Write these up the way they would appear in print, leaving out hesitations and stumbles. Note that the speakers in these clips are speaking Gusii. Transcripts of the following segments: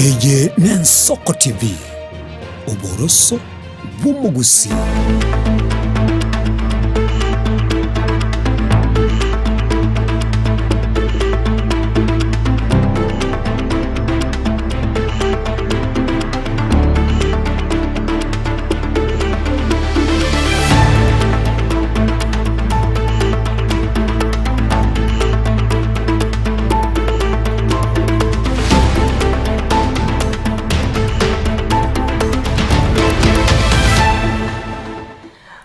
Eye n'Ensoko TV, oboroso bw'omogusii.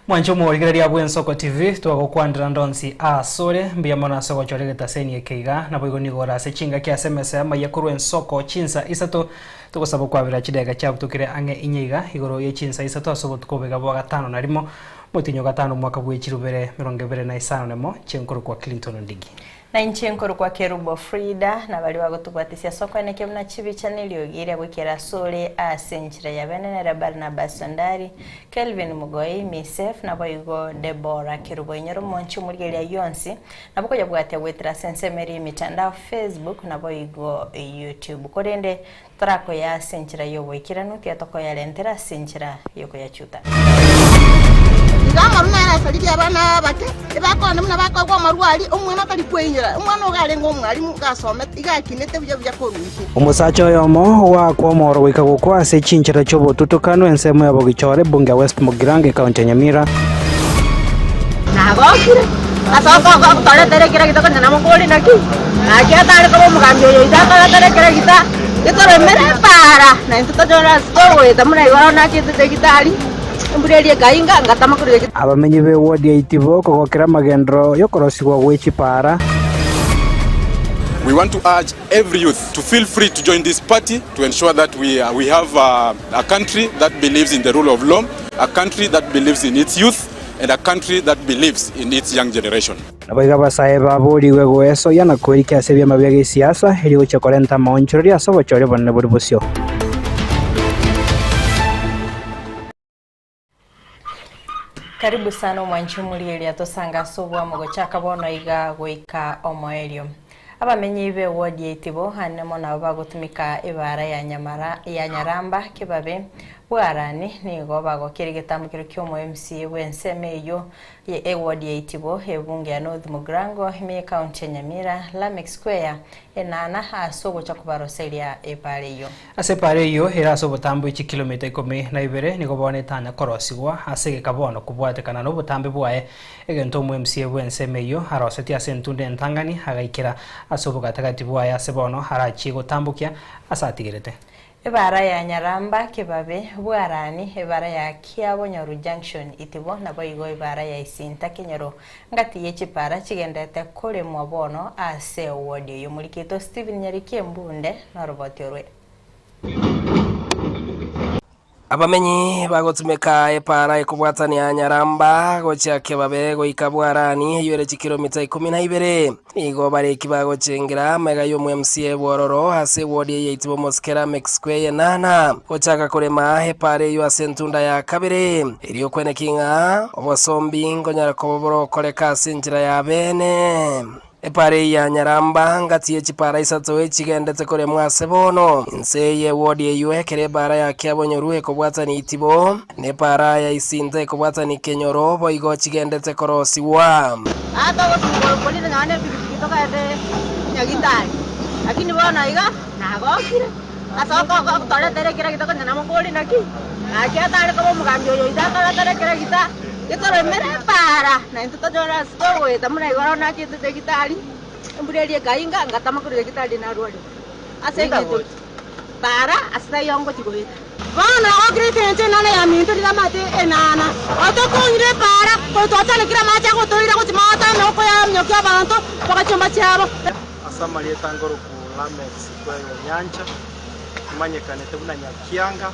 Mwanche omorigereria bw'Ensoko TV, twagokwanera ndonsi asore, mbuya mono ase ogochora egetaseni eke iga, naboigo nigo ore ase chingaki ase emesa y'amaiya korwa Ensoko chinsa isato, togosaba okwabera chidakika chiabutokire ang'e inye iga, igoro ye chinsa isato ase obotuko oboiga bwa gatano na rimo, Omotienyi o gatano omwaka bwe chirubere emerongo ebere na isano nemo, inche nkorokwa Clinton Ondigi. Na inche nkorokwa Kerubo Frida, na baria bagotobwatisia ase okoenekia buna chibicha na eriogi riria goikera asore ase enchera ya bene nere Barnabas Ondari, Kelvin Mugoi, Misef, naboigo Deborah Kerubo Inyore omonche omorigereria ayio onsi, nabo koyabwatia goetera ase ensemo eria y'emitandao Facebook naboigo YouTube. Korende Torakoyaa ase enchera y'oboikeranu, tiga tokoyarentera ase enchera y'okoyachuta. Igo amarwa naro asaririe abana aba abake, ebakoenda buna bakoegwa amarwa aria, omwana tari kweinyora. Omwana ogo arenge omwalimu, iga asomete, iga akinete buya buya korwa inse. Omosacha oyomo ogoakwa omoro goika gokwa ase chinchera chi'obotutukanu ensemo ya Bogichore, ebunge ya West Mugirango, ekaunti ya Nyamira. Nagokire ase ogotoretera ekeregita konya namokori naki? Naki atare koba omogambi oyo oito atoretere ekeregita, getoremere epaara, na intwe tochore ase togoeta buna igoro nachete nyagitari, embura eria ekainga, ngatama korwa nyagitari. Abamenyi b'ewodi ya Itibo kogokera amagenderero y'okorosigwa gwe chipaara. We want to urge every youth to feel free to join this party to ensure that we, we have a, a country that believes in the rule of law, a country that believes in its youth, and a country that believes in its young generation. Naboigo abasae baboorigwe goesoyia na kwerikia ase ebiama bia gesiasa, erio gochia korenta amaonchoreria ase obochori obonene bore bosio. Karibu sana omwanchi omorieria tosange ase obwamo gochaka bono iga goika omoerio. Abamenyi be ward ya Itibo ane mono abo bagotumika ebara ya Nyamara ya Nyaramba Kibabe Bwarani nigo bagokera egetambokero kia omo MCA bw'ensemo eyio ye eward ya Itibo ebunge ya North Mugirango ime ye county ya Nyamira Lameck Square enana ase ogocha kobaroseria ebara eyio. Ase epaara eyio ere ase obotambe bwe chikilomita ikomi na ibere nigo bono etanya korosigwa ase egeka bono kobwatekana nobotambe bwaye, egento omo-MCA bw'ensemo eyio arosetie ase entunda entang'ani agaikera ase obogatagati bwaye ase bono arachie gotambokia ase atigerete. Ebaara ya Nyaramba, Kibabe, Bwarani, ebaara ya Kiabonyoru Junction, Itibo, naboigo ebaara ya Isinta Kenyoro, ngati ye chipaara chigenderete koremwa bono ase ewodi eyio. Omorikito Stephen Nyariki Embunde noroboti orwe. Abamenyi bagotumeka epaara ekobwatania Nyaramba gochia Kebabe goika Bwarani eyio ere chikilomita ikomi na ibere. Nigo bareki bagochengera amaiga y'omo-MCA bw'ororo ase ewodi eye yaitibwe Omosikera Mexico eyenana gochaka korema epaara eyio ase entunda ya kabere. Erio okweneki ng'a obosombi nkonyara koba borokoreka ase enchera ya beene. Epaara eye ya Nyaramba ngati ye chipaara isato echigendete koremwa ase bono. Inse y'ewodi eyio ekero epaara ya Kiabonyoru ekobwatania Itibo, na epaara ya Isinta ekobwatania Kenyoro, boigo chigendete korosigwa. Aa togosungora okorina nonya ne epikipiki togende nyagitari, lakini bono iga nagokire ase otoretera ekeregita konya namokori naki, naki atare koba omogambi oyo oito atoretere ekeregita getoremere epaara na intwe tochore ase togoeta buna igoro nachete nyagitari, embura eria ekainga ngatama korwa nyagitari narwarire ase eng'encho paara ase taiyo ngochia goeta. Bono nagokire engencho enene yaminto riria amate enana, otokonyire epaara, korwa twachanekire amache agotoira gochia maate ame okoyaminyokia abanto mpaka chinyomba chiabo. Ase amarieta nkorokwa Lameck Sikweye Onyancha, imanyekanete buna Nyakianga,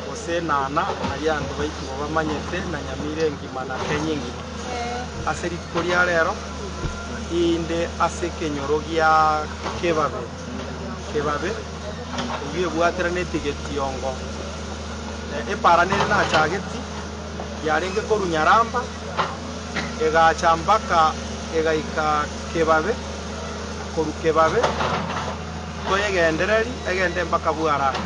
gose Enana, aria abanto baito bamanyete na Nyamira engima na Kenya engima. Ase rituko ria rero, inde ase ekenyoro gia Kebabe, Kebabe. Eyio ebwateranetie getiongo. Epaara nere nachageti, yarenge korwa Nyaramba, egacha mpaka egaika Kebabe, korwa Kebabe Toyegendereri egende mpaka bwarani,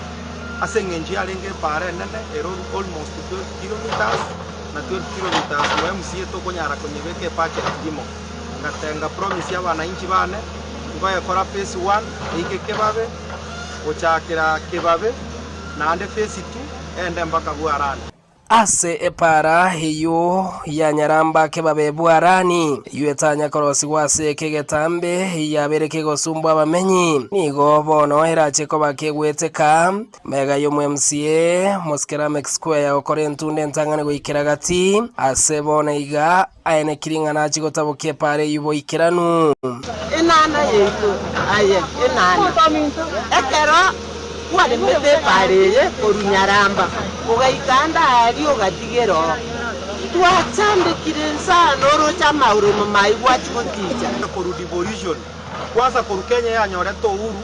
ase eng'encho yarenge epaara enene ere almost 12 kilometres, na 12 kilometres mwa MCA tokonyara konyebeka ebudget rimo. Ngatenga promise abananchi bane, nkoyekora phase one eike kebabe, gochakera kebabe, naende phase two ende mpaka bwarani. Ase epaara eyio ya Nyaramba kebabe bw'Arani, eyio etanya korosigwa ase eke egetambe, yabeire kegosumbwa abamenyi, nigo bono erache koba kegweteka. Mega y'omo-MCA, Moskeramic Square ya gokora entunda entang'ani goikera gati, ase bono iga aenekiri ng'a nachie gotabokia epaara eyio boikeranu. Enana yaito aye enana, ekero kwaremete epaara eye korwa Nyaramba ogaika ande aaria ogatigera oo, twachandekire inse noroche amaoromo maye gwachia goticha. Korwa devolution kwanza korwa Kenya yanyorete uhuru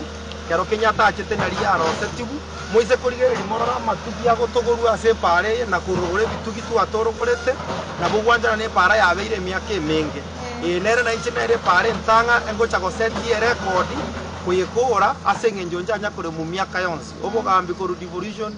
kero Kenyatta achete nari yarosetigwe moise korigereria morore amatugi agotogorwa ase epaara eye na korogora ebitugi twatorogorete nabo gwanchana na epaara yabeire emiaka emenge. Ee nere nainche nere epaara entang'a engocha gosetia erekodi koyekora ase eng'encho inche anya koremwa emiaka yonsi. Obogambi korwa devolution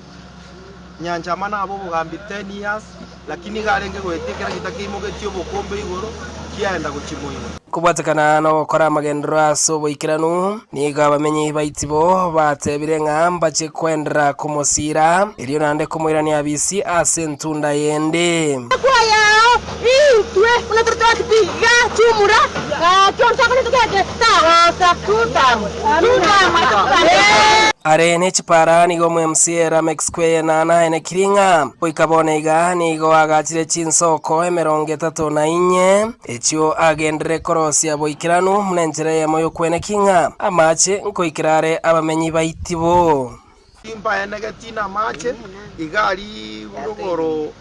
Nyanchama nabe obogambi ten years, lakini iga arenge goetia ekero gita keimogetie obokombe igoro kiaenda gochia moino. Kobwatekana nogokora amagenderero ase oboikeranu, nigo abamenyi baitibo batebire ng'a mbache koenderera komosiira, erio naende komoirania abisi ase entunda yende. Ekwa yao intwe buna tore twati iga chumura gaki onsi akore togete tagosa tutamwe tutamwe tutamwe. Are ne chipara nigo omwMCA Lameck Square Nana ene Kiring'a goika bono iga nigo agachire chinsoko emerongo etato na inye echio agenderere korosia boikeranu buna enchera eyemo y'okweneki ng'a amache nkoikera are abamenyi baitibo. Timbaenegeti namache, iga aria rogoro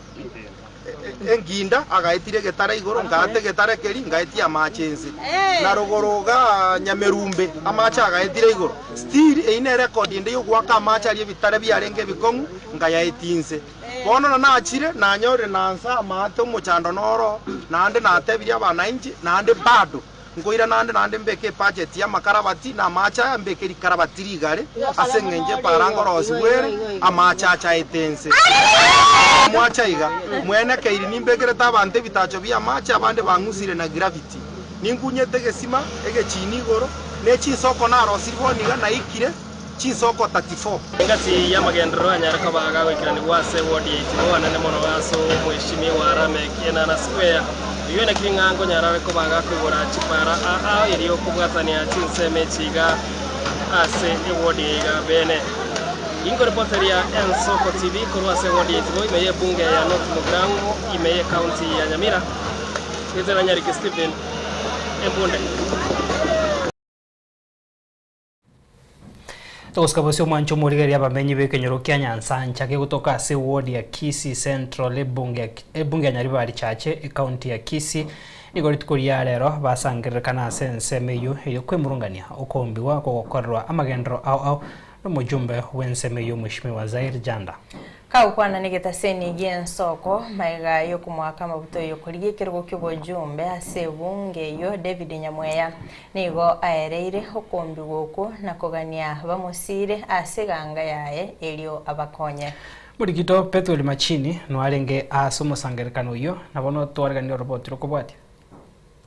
enginda agaetire egetare igoro, ngaata egetare keria, ngaetia amache inse. Na rogoro igaa nyamerumbe, amache agaetire igoro. Still eyio nerekodi ende yogoaka amache aria ebitare biarenge ebikong'u, nkayaetia inse. Bono na nachire, nanyorire nansa amaate omochando noro, naende natebirie abanainchi, naende bado. Nkoira naende naende mbeke ebudget y'amakarabati na amache aya mbeke rikarabati rigare, ase engencho epaara ngorosigwe ere, amache achaete ense. Mwacha iga, mwenekeiri nimbekerete abanto ebitacho bi'amache, abande bang'usire na gravity. Ninkunyete egesima egechini igoro, ne chinsoko narosirie bono iga naikire chinsoko 34. Engaki y'amagenderero anyare koba agagoikeranigwa ase ewodi ya Itibo anene mono ase omweshimiwa Lameck Enana Square. Oyio naki ng'a nkonyara are koba agakoigora chipara aa erio kobwatania chinsemo echi iga ase ewodi eye iga bene. Inkorepoteria Ensoko TV korwa ase ewodi ya Itibo ime y'ebunge ya North Mugirango ime y'ecounty ya Nyamira. Getera Nyariki Stephen, Embunde. Togosika bosio omwancho omorigereria abamenyi b'ekenyoro kia Nyansancha kegotoka ase eward ya Kisii Central ebunge ebunge ya Nyaribari Chache ecounty ya Kisii nigo rituko ria rero basangererekana ase ensemo eyio erio kwemurungania okoombiwa kogokorerwa amagenderero ao ao nomojumbe bw'ensemo eyio Mweshimiwa Zair Janda. Kagokwana negetaseni gi'ensoko, magega y'okomoaka amabuta oyokorigia ekerogo ki'obochumbe ase ebunge eyio, David Nyamweya nigo aereire okombigwa okwo na kogania bamosiire ase eganga yaye erio abakonye. Morikito Pethuel Machini noarenge ase omosangererekano oyio, na bono twareganire oroboti rokobwatia.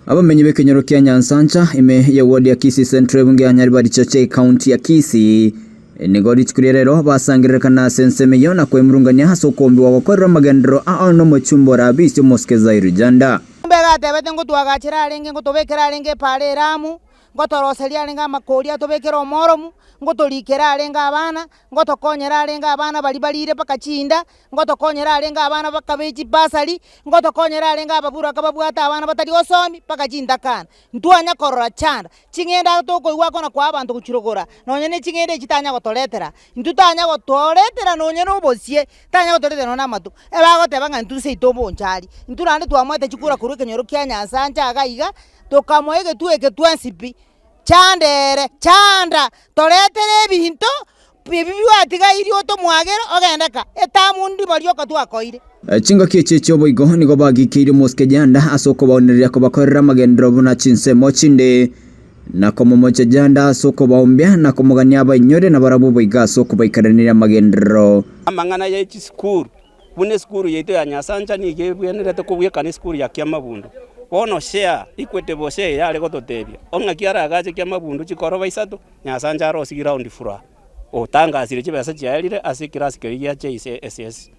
Abamenyi b'ekenyoro kia Nyansancha, ime ye ward ya Kisii Central ebunge ya Nyaribari Chache ecounty ya Kisii, nigo rituko ria rero basangererekana ase ensemo eyio na kwemurungania ase okoombiwa gokorerwa amagenderero ao nomochumba orabisi omosike Zaire Janda. Ombe agatebete ngotwagachera arenge, ngotobekera arenge epaara eramu, ngotoroseria arenge amakori atobekere omoromu, ngotorikera arenge abana, ngotokonyera arenge abana baria barire mpaka chinda, ngotokonyera arenge abana bakabe chibasari, ngotokonyera arenge ababuraka babwate abana batari gosomi mpaka chintakana. Ntwanya korora chanda, ching'ende tokoigwa kona koa abanto gochirogora, nonye ne ching'ende echi tanya gotoretera, intwe tanya gotoretera nonye na obosie, tanya gotoretera nonye na amato. Ebagoteba ng'a intwe seito obonchari, intwe naende twamoete chikura korwa ekenyoro kia Nyansancha iga iga, tokamoa egetuo eke twensi pi. Chanda ere, chanda, toretere ebinto ebi bwatigairi otomwagere ogende ka, etamu ndimo rioka twakoire. Chingaki echi chi'oboigo nigo bagikeirie omosike Janda ase okobaonereria kobakorera amagenderero buna chinsemo chinde. na komomocha janda ase okobaombia na komogania abainyore na barabwo boigo ase okobaikeraneria amagenderero. Amang'ana ye chisukuru, buna esukuru yaito ya Nyasancha nigo ebwenerete kobwekana esukuru ya Kiamabundu. Bono share, equitable share yare gototebia, ong'aki aragache Kiamabundu chikoroba isato, Nyasancha arosie ground floor, otangasire chibesa chiaerire ase ekerasi keria gia JSS.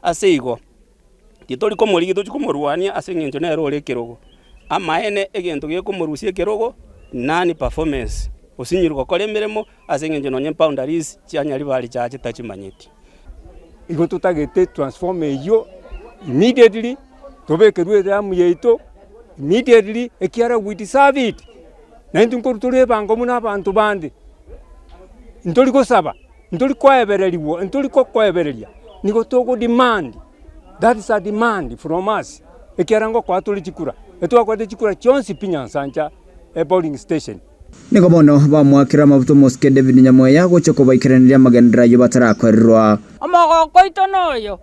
Ase igo, titori komorigia tochi komorwania ase eng'encho nere ore ekerogo. Amaene egento gekomorusia ekerogo, nani performance, osinyirwe gokora emeremo ase eng'encho nonye boundaries chia Nyaribari chiache tachimanyeti. Igo totagete transformer eyio immediately, tobekerwe eramu yaito immediately ekiagera we deserve it. Naintwe nkorwa tore ebango buna abanto bande, ntori gosaba, ntori koebererigwa, ntori gokoebereria, nigo togo demand, that is a demand from us, ekiagera ngokoa tore chikura, etwakorete chikura chionsi pi Nyansancha epolling station. Nigo bono bamoakire amabuta omosike David Nyamweya gocha kobaikeraneria amagenderero ayio batarakorerwa. Omogoko oito noyo,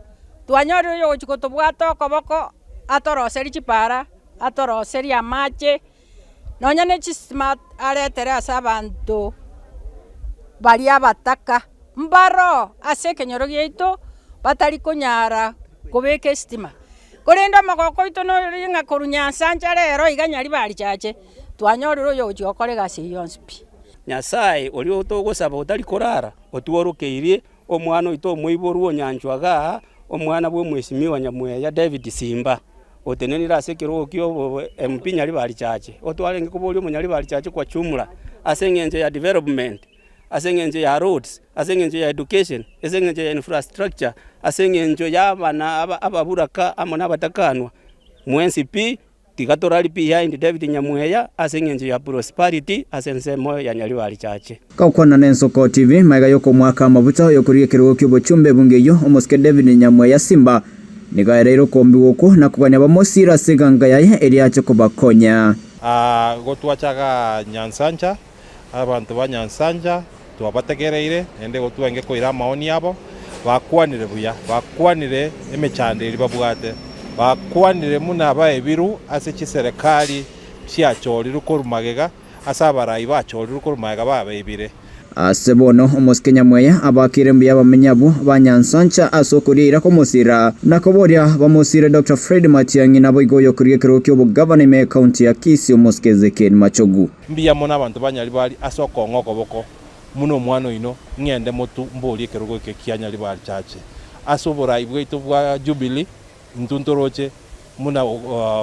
twanyorire oyogochia gotobwata okoboko atoroserie chipara, atoroserie amache, nonya ne chistima aretere ase abanto baria abataka, mbaroo ase ekenyoro giaito batari konyara kobeka estima. Korende omogoko oito noyoria ng'a korwa Nyansancha rero iga Nyaribari chache, Twanyorire oyogochia gokora egasi eyio yonsi pi. Nyasae oria togosaba otari korara, otworokeirie omwana oito omoiborwa o nyanchwa igaa, omwana bw'omwesimigwa Nyamweya David Simba, otenenire ase ekerogo kia MP Nyaribari Chache, otwarenge koboria omonyaribari Chache kwa jumla, ase eng'encho ya development, ase eng'encho ya roads, ase eng'encho ya education, ase eng'encho ya infrastructure, ase eng'encho ya abana ababuraka amo na abatakanwa, mwensi pi. Tiga torari behind David Nyamweya ase eng'encho ya prosperity ase ensemo ya Nyaribari Chache. Gakwana n'Ensoko TV magega y'okomoaka amabuta oyokorigia ekerogo ki'obochumbe ebunge eyio, omosike David Nyamweya Simba nigo aereire okoombiwa okwo na kogania bamosiire ase eganga yaye eria ache kobakonya. Gotwachaga Nyansancha, abanto ba Nyansancha twabategereire naende gotwenge koira amaoni abo, bakwanire buya, bakwanire emechando eria babwate, bakwanire buna abaebiru ase chiserekari chiachorirwe korwa magega, ase abarai bachorirwe korwa magega babaebire. Ase bono omosike Nyamweya abakeire mbuya abamenyi abwo ba Nyansancha ase okoria eira komosira na koboria bamosire Doctor Fred Matiang'i naboigo oyokorigia ekerogo ki'obogavana ime y'ecounty ya Kisii omosike Ezekiel Machogu. Mbuya mono abanto ba Nyaribari ase okong'a okoboko buna omwana oino, ng'ende motu mborie ekerogo eke kia Nyaribari Chache. Ase oborai bwaito bwa Jubilee, intwe ntoroche buna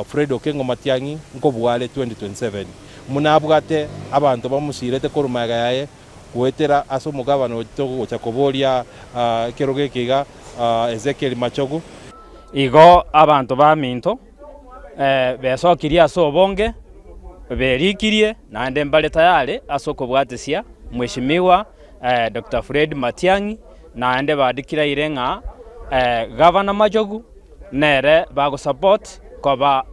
Fred Okengo Matiang'i nkobua are 2027, buna abwate abanto bamosirete korwa magega yaye goetera ase omogabana oito gocha koboria ekerogo eke iga Ezekiel Machogu. Igo abanto baminto besokirie ase obonge, berikirie naende mbare tayari ase okobwatisia Mheshimiwa Doctor Fred Matiang'i, naende badeclaire ng'a Gavana Machogu nere bagosupport koba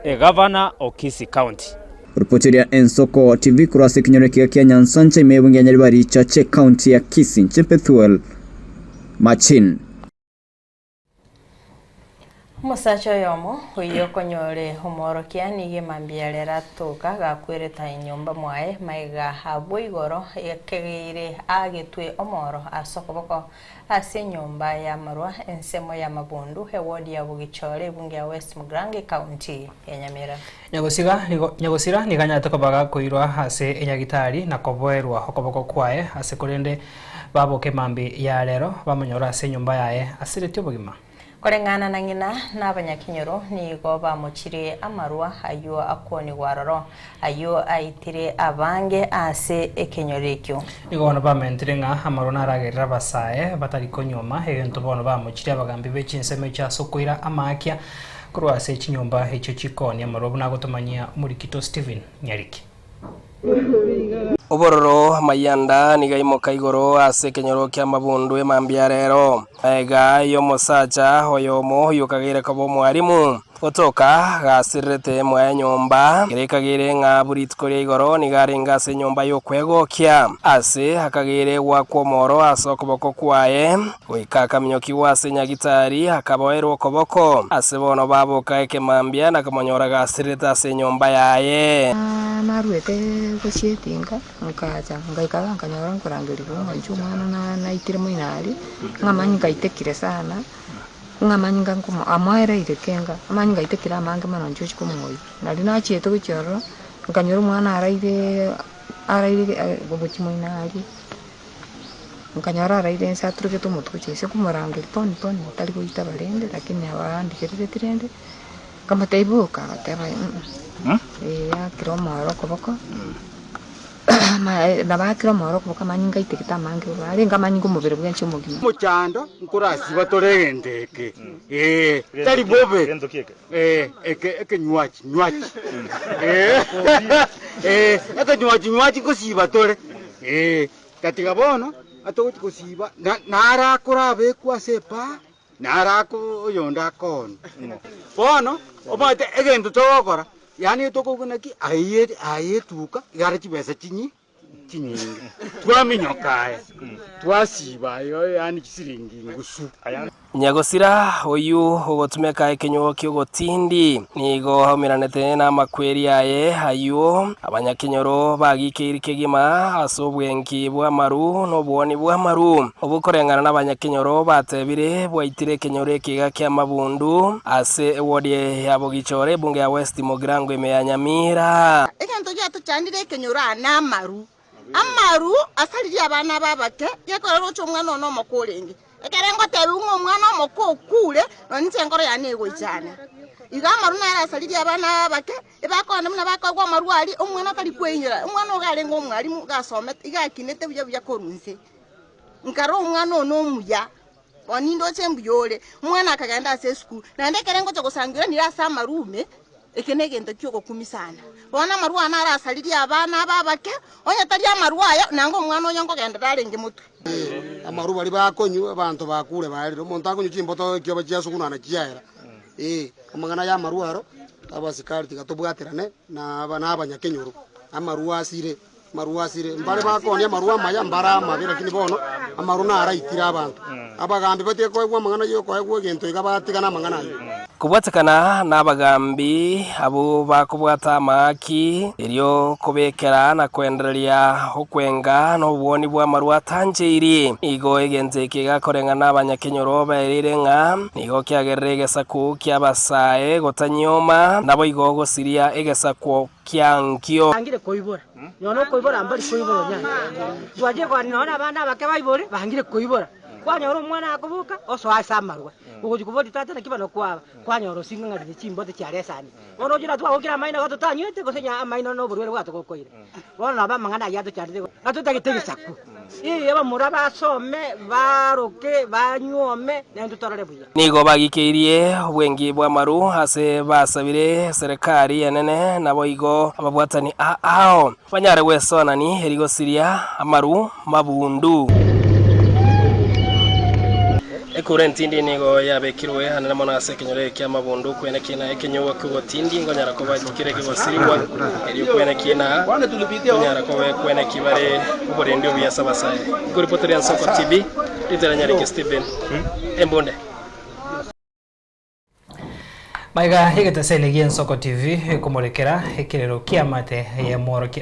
egavana o Kisii County. Ripoti ria Ensoko TV korwa ase ekenyoro ekiya kia Nyansancha ime y'ebunge ya Nyaribari Chache County ya Kisii inche Pethuel Machin. Omosacha oyomo oyio okonyore omoorokia nigo emambia rero atoka gakwereta enyomba mwaye magega abwo igoro ekegeire aagetwe omoro ase okoboko ase enyomba y'amarwa ensemo y'amabundu eward ya Bogichore ebunge ya West Mugirango ecounty ya Nyamira. Nyagosiga nigo nyagosira nigo anyarete koba gakoirwa ase enyagitari na koboerwa okoboko kwaye ase korende Baboka emambia ya rero, bamonyora ase enyomba yaye asiretie obogima. Koreng'ana na ng'ina na abanyakenyoro nigo bamochirie amarwa ayio akwonigwa aroro, ayio aitire abange ase ekenyoro ekio. Nigo bono bamentire ng'a amarwa naragerere abasae batari konyuoma, egento bono bamochirie abagambi be chinsemo echio ase okoira amaakia korwa ase chinyomba echio chikoonia amarwa buna agotomanyia omorikito Stephen Nyariki. Obororo amayanda nigo aimoka igoro ase ekenyoro ki'amabundu emambia rero. Magega y'omosacha oyomo oyio okageire koba omwarimu. Gotoka gasirerete mwaye nyomba, ekero ekageire ng'a buri rituko ria igoro nigo arenge ase enyomba y'okwegokia. Ase akageire goakwa omoro ase okoboko kwaye, goika akaminyokigwa ase nyagitari, akaboerwa okoboko. Ase bono baboka ekemambia na komonyora gasirerete ase enyomba yaye. Naruete gochia etinga, nkacha ngaikara nkanyora nkorangerigwa ng'a inche omwana na naikire moino aria, ng'a amanyinga aitekire sana, ng'a amanyinga nkomo amoereire kenga, amanyinga aitekire amange mono inche ochia komoyia. Nario nachiete gochia ororo, nkanyora omwana araireee araire gochia moino aria, nkanyora araire inse aturegete omotwe gochia inse, nkomorangeria toni toni tari goitaba rende lakini nabo andigereretie rende. Nkamotebia boka, agateba eh, akire omoro okoboko, nabo akire omoro okoboko amanyinga aitegete amange bobe, arenge amanyinga omobere bwensi omogima. Omochando nkorasiba tore egento eke, ee, tari bobe, ee, eke ekenywachi nywachi, ee, ee, ekenywachi nywachi nkosiba tore, ee, tatiga bono atogochi kosiba na naro akorabekwa ase epaa. Naro oyonde akoonwa. Bono omanyete egento togokora, yaani tokobua naki aye aye etuka iga are chibesa chinyi chinyinge. Twaminyoka aya, twasiba aye yaani chisiringi ngusu. Nyagosira oyio ogotumeka ekenyugo ki'ogotindi nigo aumeranete namakweri aye ayio abanyakenyoro bagikeiri kegima ase obwenki bw'amaru na obwoni bw'amaru. Obokoreng'ana nabanyakenyoro batebire bwaitire ekenyoro ekiga ki'amabundu ase ewodi ya Bogichore ebunge ya West Mugirango ime ya Nyamira. Egento giatochandire ekenyoro aa namaru. Amaru asaririe abana aba abake, gekora roche omwana one omoke orenge. Ekero ngotebiwa ng'a omwana omoke okure, nonya inche enkoro yane egoichana. Igo amaru naro asaririe abana aba abake, ebakoenda buna bakoegwa amaru aria, omwana tari kweinyora. Omwana ogo arenge omwalimu, iga asomete, iga akinete buya buya korwa inse. Nkare omwana one omuya, bono nindoche mbuya ore. Omwana akagenda ase esukuru, naende ekere ngocha gosangira nire ase amaru ime, eke negento kiogokumia sana. Bono amaru aya naro asaririe abana aba abake, onye tari amaru aya, nanga omwana oyo nkogenderera arenge motwe. Amaru baria bakonywa, abanto bakure barire. Omonto akonywa chimboto ekioba chiasugunana chiaera. Ee, amang'ana y'amaru aro, abasikari tiga tobwaterane na aba na abanyakenyoro. Amaru asire. Amarwa asire, mbare bakoonia amarwa amaya, mbare amabe, lakini bono amarwa naraitire abanto. Abagambi batige koegwa amang'ana y'okoegwa egento iga batigane amang'ana ayio. Kobwatekana nabagambi abwo bakobwata amaaki, erio kobekera na koendereria okwenga na obwoni bw'amarwa atancheiri. Nigo egento eke gekoreng'ana abanyakenyoro baereire ng'a nigo kiagerire egesaku ki'abasae gotanyioma, naboigo gosiria egesaku kiankio. Bangire koibora, nonya nokoibora mbari koibora onyancha. Twachire korora nonya na abana abake baibore, bangire koibora. Kwanyora omwana akoboka, osoa ase amarwa, ogochia koboria tata naki bono kwaba, kwanyora osing'ang'arire chimbote chiaresani. Bono ochire twagokire amaino iga totanywete gose onye amaino na oborwaire bwatogokoire. Bono nabo amang'ana ayio atochandete igo, natotagete egesaku. Ee, abamura basome, baroke, banyuome, naintwe torore buya. Nigo bagikeirie obwengi bw'amaru ase basabire eserekari enene naboigo ababwatani ao banyare gwesoanani eri gosiria amaru mabundu. Ekura entindi nigo yabekirwe anene mono ase ekenyoro eke ki'amabundu, kwene kina ekenyugwa ki'ogotindi nkonyara koba kere kegosirigwa, erio kwene kina nkonyara koba kwene kibare oborendi obuya ase abasae. Nkoripoteria Nsoko TV, Ritera Nyariki Stephen, Embunde. Maiga egeteseni gi'Ensoko TV ekomorekera ekerero ki'amate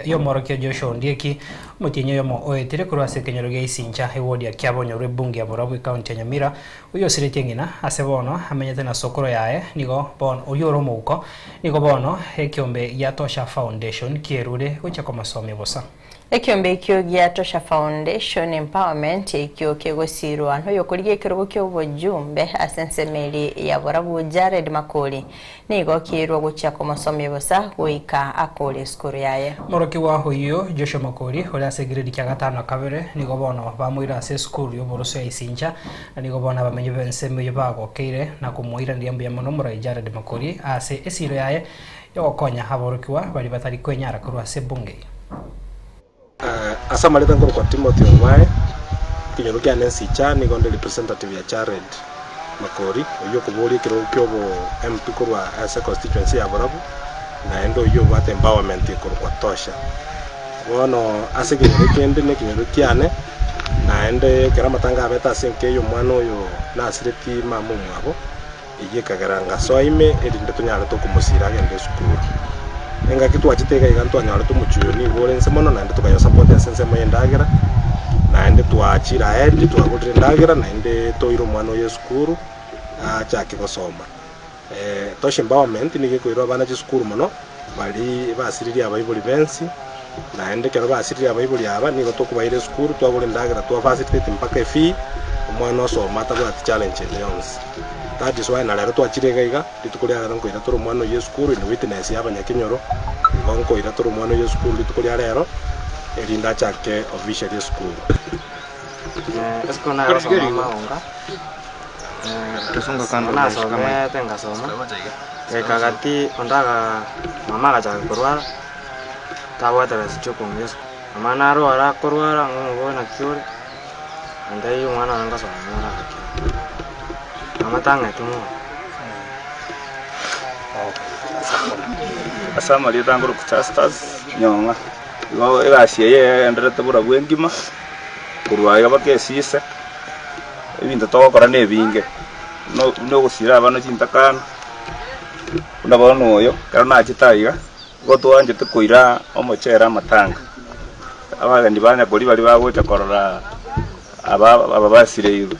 y'omworokia Joshua Ondieki, omotienyi oyomo oetire korwa ase ekenyoro gia Isincha, ewodi ya Kiabonyoru ebunge ya Borabu ekaunti ya Nyamira, oyio osiretie ng'ina ase bono amenyete na sokoro yaye nigo bono oyio ore omouko nigo bono ekiombe gia Tosha Foundation kierure gochia komosomia bosa. Ekiombe ekio gia Tosha Foundation Empowerment ekio kegosiirwa noyokorigia ekerogo ki'obojumbe ase ensemo eria ya Borabu Jared Makori nigo kiairwa gochia komosomia bosa goika akore esukuru yaye. Omorokigwa oyio Joshua Makori ore ase egrade kia gatano na kabere nigo bono bamoira ase esukuru y'oboroso ya Isincha na nigo bono abamenyi b'ensemo eyio bagokeire na komoiraneria mbuya mono omorai Jared Makori ase esiiro yaye Yogokonya aborokigwa baria batari kwenyara korwa ase ebunge. Ase amareta nkorokwa Timothy Obae, ekenyoro kiane Nsicha, nigo nde representative ya Jared. Makori, oyio okoboria ekerogo kia obo MP korwa ase constituency ya Borabu, naende oyio obwate empowerment ekorokwa Tosha. Bono ase ekenyoro ekende na ekenyoro kiane, naende ekero amatanga abete ase enka eye omwana oyo nasireti mama omwabo, Eyio ekagera ngasoa ime, erinde tonyare tokomosiira agende esukuru. Engaki twachete iga iga ntwanyorete omochie oyo nigo ore inse mono, naende tokayosupport ase ensemo y'endagera, naende twachire ahead twagorire endagera, naende toire omwana oyo esukuru, achake gosoma. Tosha Empowerment nigo ekoira abana chisukuru mono, baria basiririe abaibori bensi, naende ekero basiririe abaibori aba, nigo tokobaira esukuru, twagora endagera twa facilitate mpaka efee, omwana osoma atabwati challenge ende yonsi. That is why na rero twachire iga iga, rituko ria rero nkoira tore omwana oyio esukuru in witness ya abanyakenyoro, igo nkoira tore omwana oyio esukuru rituko ria rero, erinde achake officially esukuru. Esukuru naye gosoma amaonga, nasomete ngasoma, goika gati onde aga mama agachaka korwara, tabwate besa chia okong'ia esukuru. Mama narwara akorwara ng'a omoboe naki ore, antebi omwana one ngosoma more agakira. Mama tang'eti mono. Ase amarieta nkorokwa Justus Nyong'a, igo egasi eye egendererete borabwo engima, korwa aiga mpaka esise, ebinto togokora na ebinge, buna buna ogosira abana chintakana, buna bono oyo, ekero nachete aiga, nigo twanchete koira omochere amatanga, abageni ba nyakori baria bagocha korora aba aba basireirwe.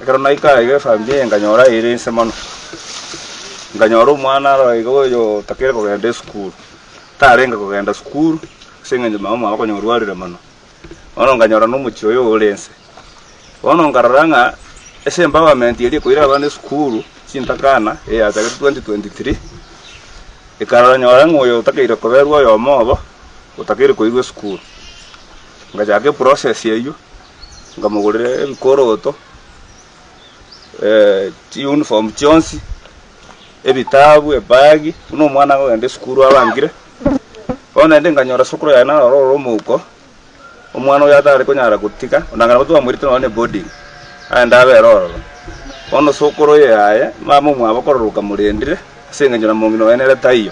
Ekero naika aiga efamiri eye nkanyora ere inse mono, nkanyora omwana aro iga oyo otakeire kogenda esukuru, tarenge kogenda sukuru ase eng'encho mama omwabo konya orwarire mono. Bono nkanyora na omochie oyo ore inse. Bono nkarora ng'a ase empowerment eria ekoira abana esukuru, chintakana, eye yachagete 2023, ekarora ng'a oyo otakeire koberwa oyomo obo, otakeire koirwa esukuru. Ngachaka eprocess eywo, nkamogorera ebikoroto, chiuniform chionsi, ebitabu, ebagi, buna omwana akogenda esukuru abangire. Bono naende nkanyora sukuru yaye naro ore omouko, omwana oyo atare konyara gotiga, onanga nabo twamoirete nonya na eboarding, aende abere ororo. Bono sukuru eye yaye, mama omwabo korora okamorendire, ase eng'encho na mong'ina oye nere taiyo.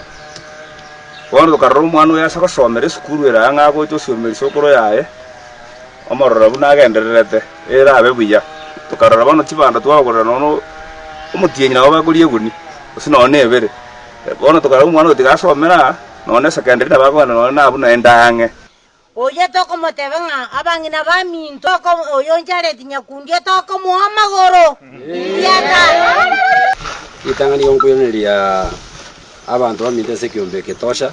Bono tokarora omwana oyo ase gosomera esukuru ere ang'e agocha osiomeria sukuru yaye, omorora buna agendererete, erabe buya. Tokarora bono chibando twabagorera nonya omotienyi nabo bakoria eguni, gose nonya na ebere. Bono tokarora omwana oyo tiga asomere aa, nonya na esecondary nabo akogenda nonya na abwo naende ang'e. Oyio tokomoteba ng'a abang'ina baminto, oyo Jared Nyakundi tokomoa amagoro riata. Ritang'ani igo nkoiraneria abanto baminto ase ekeombe eke tosha,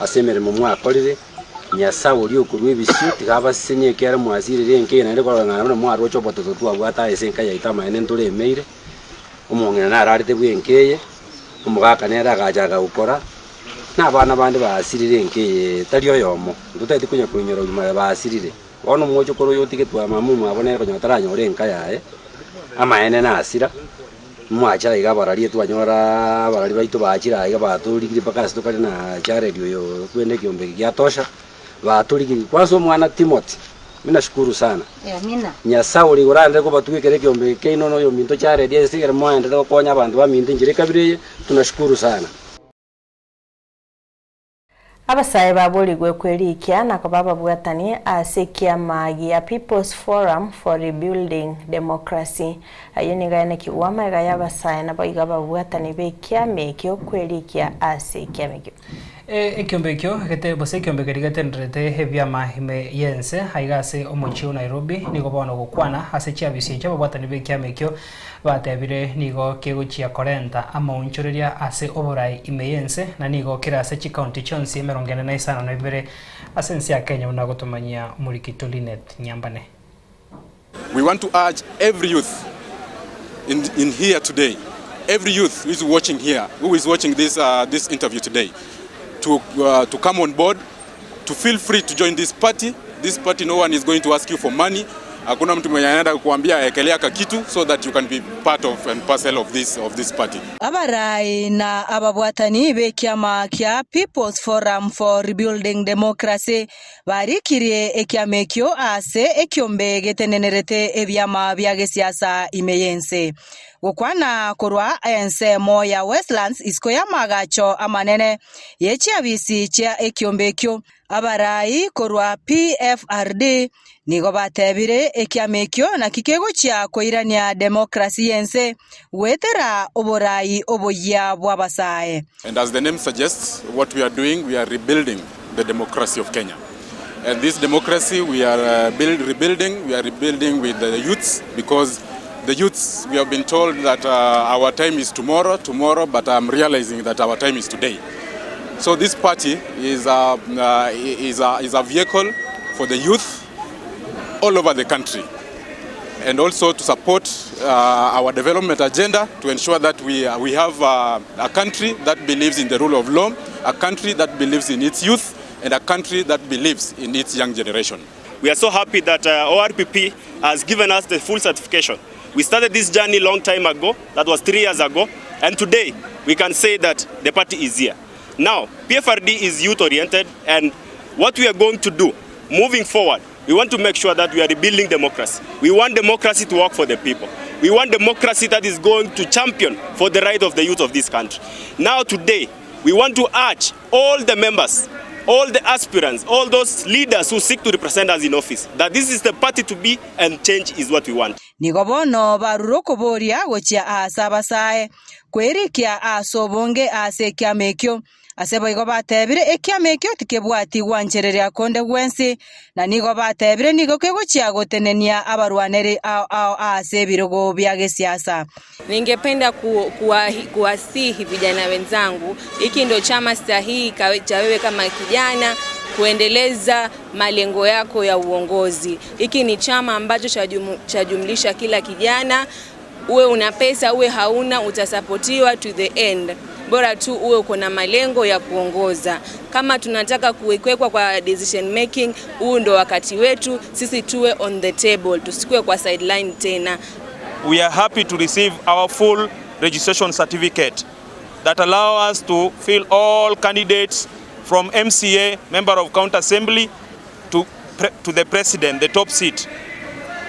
ase emeremo mwakorire, Nyasae oria okorua ebisio, tiga abasesenie ekiagera mwasirire enka eye naende koreng'ana buna mwaroche obototo twabwate aye ase enka yaito amaene ntoremeire, omong'ina nararete bw'enka eye, omogaka nere agachaka gokora, Na abana bande basirire enka eye tari oyomo, ntotageti konya koinyora obogima baye basirire. Bono omochokoro oyo otigetwe aa mama omwabo nere konya otaranyora enka yaye, amaene nasira, mwachera iga abarari twanyora abarari baito bachire aiga batorigire mpaka ase tokare na Jared oyo kwende ekiombe eke giatosha, batorigirie. Kwanza omwana Timothy, mi nashukuru sana, Nyasae ore igoro aenderere kobatuga ekero ekiombe eke kiaino na oyominto Jared ase ekero moenderere gokonya abanto baminto enchera ekabira eye, tunashukuru sana. Abasae baborigwe kwerikia na koba ababwatani ase ekiama gia People's Forum for Rebuilding Democracy. Ayio nigo aenekigwe amaiga y'abasae naboigo ababwatani b'ekiama ekio kwerikia ase ekiama ekio. Ekiombe ekio gete gose ekiombe keria getenderete ebiama ime y'ense aiga ase omochie o Nairobi nigo bono gokwana ase chiabisi echio ababwatani b'ekiama ekio Batebire nigo kegochia korenta amaonchoreria ase oborai ime y'ense, na nigo kere ase chikaunti chionsi 45 ase ense ya Kenya buna gotomanyia omorikito Linet Nyambane. We want to urge every youth in, in here today, every youth who is watching here, who is watching this, uh, this interview today, to, uh, to come on board, to feel free to join this party. This party, no one is going to ask you for money. Hakuna mtu mwenye anaenda kukuambia ekelea kakitu so that you can be part of and parcel of this, of this party. Abarai na ababwatani b'ekiama kia People's Forum for Rebuilding Democracy barikirie ekiama ekio ase ekiombe getenenerete ebiama bia gesiasa ime y'ense. Gokwana korwa ensemo ya Westlands isiko y'amaagacho amanene ye chiabisi chia ekiombe ekio, abarai korwa PFRD nigo batebire ekiama ekio naki kegochia koirania demokrasi y'ense goetera oborai oboyia bw'abasae. And as the name suggests, what we are doing, we are rebuilding the democracy of Kenya. And this democracy we are uh, build, rebuilding, we are rebuilding with the youths because the youths, we have been told that uh, our time is tomorrow, tomorrow, but I'm realizing that our time is today. So this party is a, uh, is a, is a vehicle for the youth all over the country and also to support uh, our development agenda to ensure that we, uh, we have uh, a country that believes in the rule of law, a country that believes in its youth, and a country that believes in its young generation. We are so happy that uh, ORPP has given us the full certification. We started this journey long time ago, that was three years ago, and today we can say that the party is here. Now, PFRD is youth oriented, and what we are going to do moving forward, we want to make sure that we are rebuilding democracy. We want democracy to work for the people. We want democracy that is going to champion for the right of the youth of this country. Now, today, we want to urge all the members, all the aspirants, all those leaders who seek to represent us in office, that this is the party to be and change is what we want. Nigo bono barure okoboria gochia aase abasae, kwerikia ase obonge ase ekiama ekio. Ase boigo batebire, Ekiama ekio tikebwati gwanchereria konde gwensi, na nigo batebire nigo kegochia gotenenia abarwaneri ao ao ase ebirogo bia gesiasa. Ningependa ku, kuwasihi vijana wenzangu, hiki ndio chama sahihi cha wewe kama kijana kuendeleza malengo yako ya uongozi. Hiki ni chama ambacho cha jumlisha kila kijana, uwe una pesa uwe hauna, utasapotiwa to the end. Bora tu uwe uko na malengo ya kuongoza. Kama tunataka kuwekwa kwa decision making, huu ndo wakati wetu sisi tuwe on the table, tusikue kwa sideline tena. We are happy to receive our full registration certificate that allow us to fill all candidates from MCA, Member of County Assembly, to, to the President, the top seat.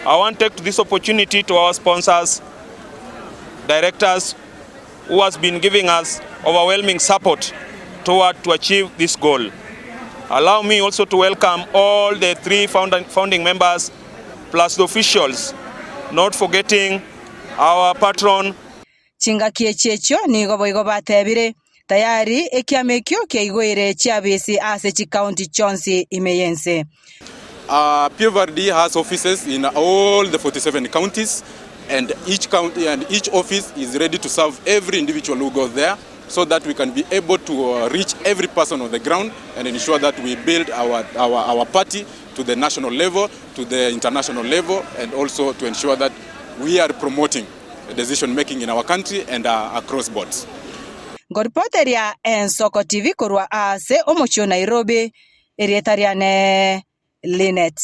I want to take this opportunity to our sponsors, directors, who has been giving us overwhelming support toward to achieve this goal. Allow me also to welcome all the three founding members plus the officials, not forgetting our patron Chingaki echi echio nigo boigo batebire, Tayari ekiama ekio kiaigoire chiabisi ase chikaunti chionsi ime y'ense. Uh, PFRD has offices in all the 47 counties and each county and each office is ready to serve every individual who goes there so that we can be able to uh, reach every person on the ground and ensure that we build our, our, our party to the national level, to the international level, and also to ensure that we are promoting decision making in our country and uh, across boards. Ngoripoteria Ensoko TV korwa ase omochie o Nairobi, erieta riane Linet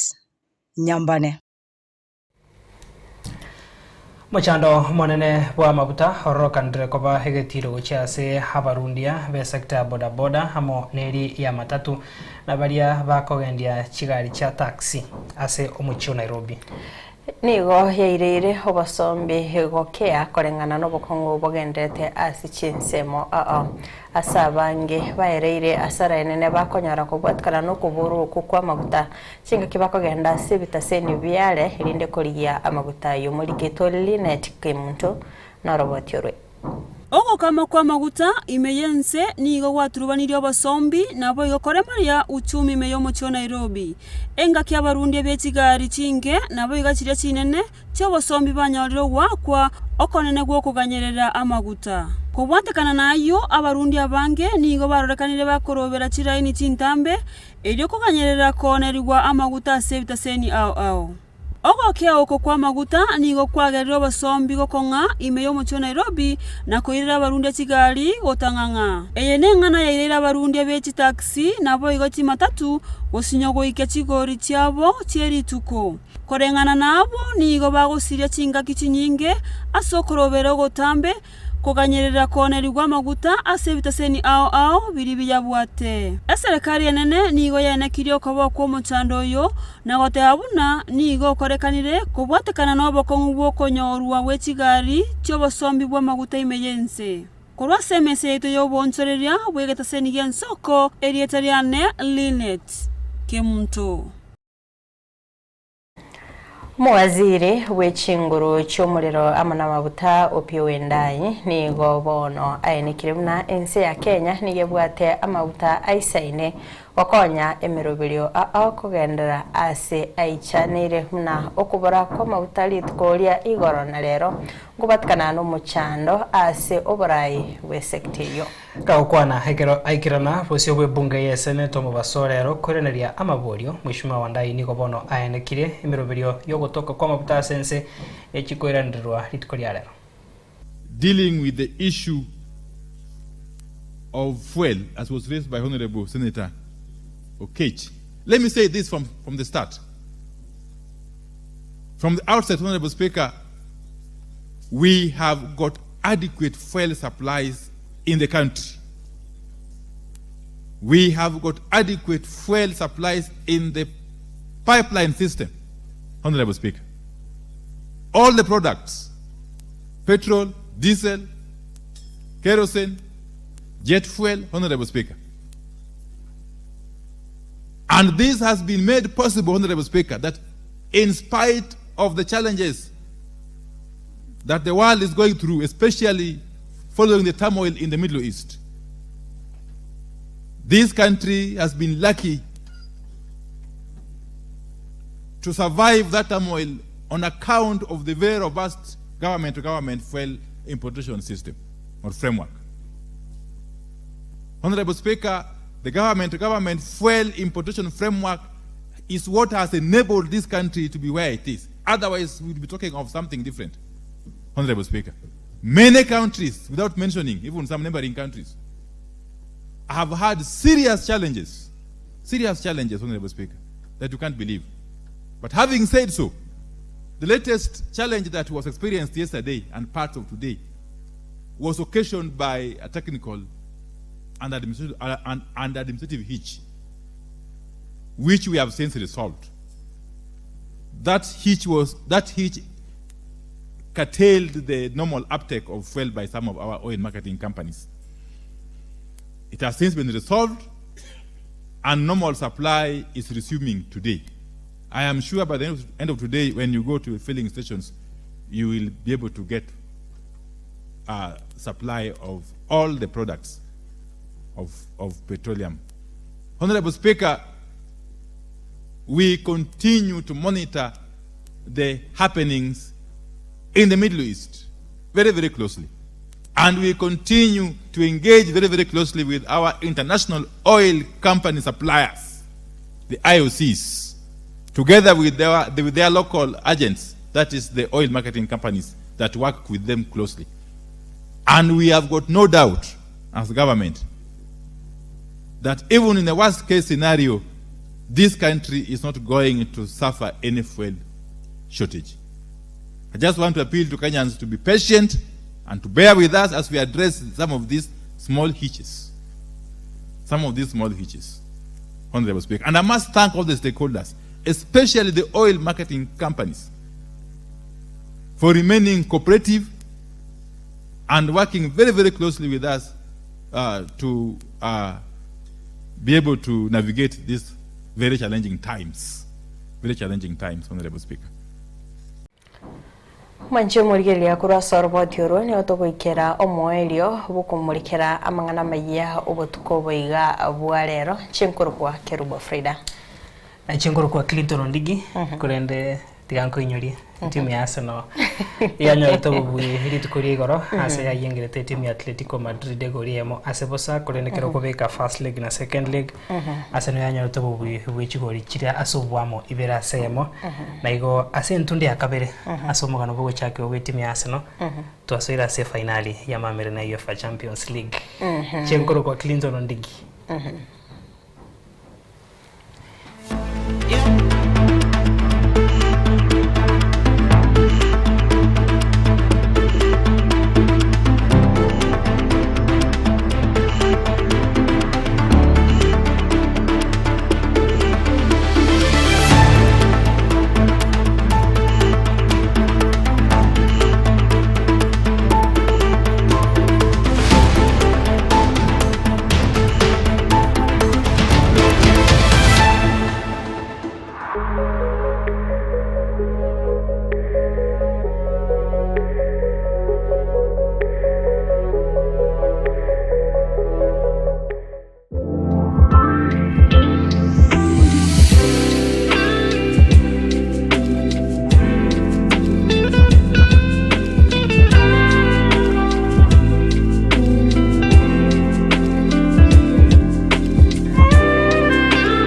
Nyambane. Omochando omonene bw'amabuta ororokanire koba egetiro gochia ase abarundia b'esector ya bodaboda amo neri ya matatu na baria bakogendia chigari chia taxi ase omochie o Nairobi. Nigo yaireire obosombi gokea koreng'ana nobokong'u bogenderete ase chinsemo ao ase abange baereire asara enene bakonyora kobwatikana na okoborwa okwo kwa amaguta chingaki bakogenda ase ebitaseni biare erinde korigia amaguta ayio Omoriketwa Linet Kemunto noroboti orwe. Ogokama kw'amaguta ime y'ense nigo gwaturubanirie obosombi, naboigo koremaria uchumi ime y'omochie o Nairobi. Engaki abarundia be chigari chinke naboigo chiria chinene chi'obosombi banyorire ogoakwa okonene gw'okoganyerera amaguta. Kobwatekana nayio, abarundia abange nigo barorekanire bakorobera chiraini chintambe erio koganyerera koonerigwa amaguta ase ebitaseni ao ao. Ogokea oko kw'amaguta nigo kwagerire obosombi gokong'a ime y'omochie o Nairobi na koirera abarundia chigari gotang'ang'a. Eye neng'ana yaireire abarundia be chitaxi naboigo chimatatu gosinywa goikia chigori chiabo chie rituko. Koreng'ana nabwo nigo bagosiria chingaki chinyinge ase okorobera ogotambe koganyerera koonerigwa amaguta ase ebitaseni ao ao biria biyabwate. Eserekari enene nigo yaenekirie okoba kw'omochando oyo na goteba buna nigo okorekanire kobwatekana nobokong'u bw'okonyorwa gwe chigari chi'obosombi bw'amaguta ime y'ense. Korwa ase emesa yaito y'oboonchoreria bw'egetaseni gi'ensoko, erieta riane Linet Kemunto. Omowaziri bw'echinguru chi'omorero amo namabuta Opiyo Wandayi nigo bono aenekire buna ense ya Kenya nigo ebwate amaguta aisaine gokonya emeroberio ao kogenderera ase aichaneire buna okobora kw'amaguta rituko ria igoro na rero nkobatikana nomochando ase oborai bw'esecta eyio. Gagokwana ekero aikerana bosio bw'ebunge y'eseneti omobaso rero koiraneria amaborio, Mweshimiwa Wandayi nigo bono aenekirie emeroberio y'ogotoka kw'amabuta ase ense echie koiranererwa rituko ria rero. Dealing with the issue of fuel as was raised by Honourable Senator Oketch. Let me say this from, from the start. From the outset, Honourable Speaker, we have got adequate fuel supplies in the country. We have got adequate fuel supplies in the pipeline system, Honorable Speaker. All the products, petrol, diesel, kerosene, jet fuel, Honorable Speaker. And this has been made possible, Honorable Speaker, that in spite of the challenges that the world is going through, especially following the turmoil in the Middle East, this country has been lucky to survive that turmoil on account of the very robust government to government fuel importation system or framework. Honorable Speaker, the government to government fuel importation framework is what has enabled this country to be where it is. Otherwise, we'd be talking of something different. Honorable Speaker, many countries, without mentioning even some neighboring countries, have had serious challenges, serious challenges, Honorable Speaker, that you can't believe. But having said so, the latest challenge that was experienced yesterday and part of today was occasioned by a technical and administrative, and, and administrative hitch, which we have since resolved. That hitch was that hitch curtailed the normal uptake of fuel by some of our oil marketing companies. It has since been resolved, and normal supply is resuming today. I am sure by the end of, end of today, when you go to filling stations, you will be able to get a supply of all the products of, of petroleum. Honorable Speaker, we continue to monitor the happenings in the Middle East very, very closely. And we continue to engage very, very closely with our international oil company suppliers, the IOCs, together with their, with their local agents, that is the oil marketing companies that work with them closely. And we have got no doubt as government that even in the worst case scenario, this country is not going to suffer any fuel shortage. I just want to appeal to Kenyans to be patient and to bear with us as we address some of these small hitches. Some of these small hitches. Honorable Speaker. And I must thank all the stakeholders, especially the oil marketing companies, for remaining cooperative and working very, very closely with us to be able to navigate these very challenging times. Very challenging times, Honorable Speaker. Mwanche omorigereria korwa ase oroboti oro nigo togoikera omoerio bw'okomorikera amang'ana amayia obotuko oboiga bwa rero chinkorokwa Kerubo Frida. Na chinkorokwa Clinton Ondigi korende tiga nkoinyorie etimu ya Arsenal yanyorete obobui rituko ria igoro ase yayiengerete etimu ya Atletico Madrid egori eyemo ase bosa korende ekero okobeka first leg na second leg Arsenal yanyorete obobui bwe chigori chiria ase obwamo ibere ase eyemo na igo ase entunde ya kabere ase omogano bwogochakigwa bwe etimu ya Arsenal twasoire ase efainali ya mamere na UEFA Champions League. Chenkorokwa Clinton Ondigi.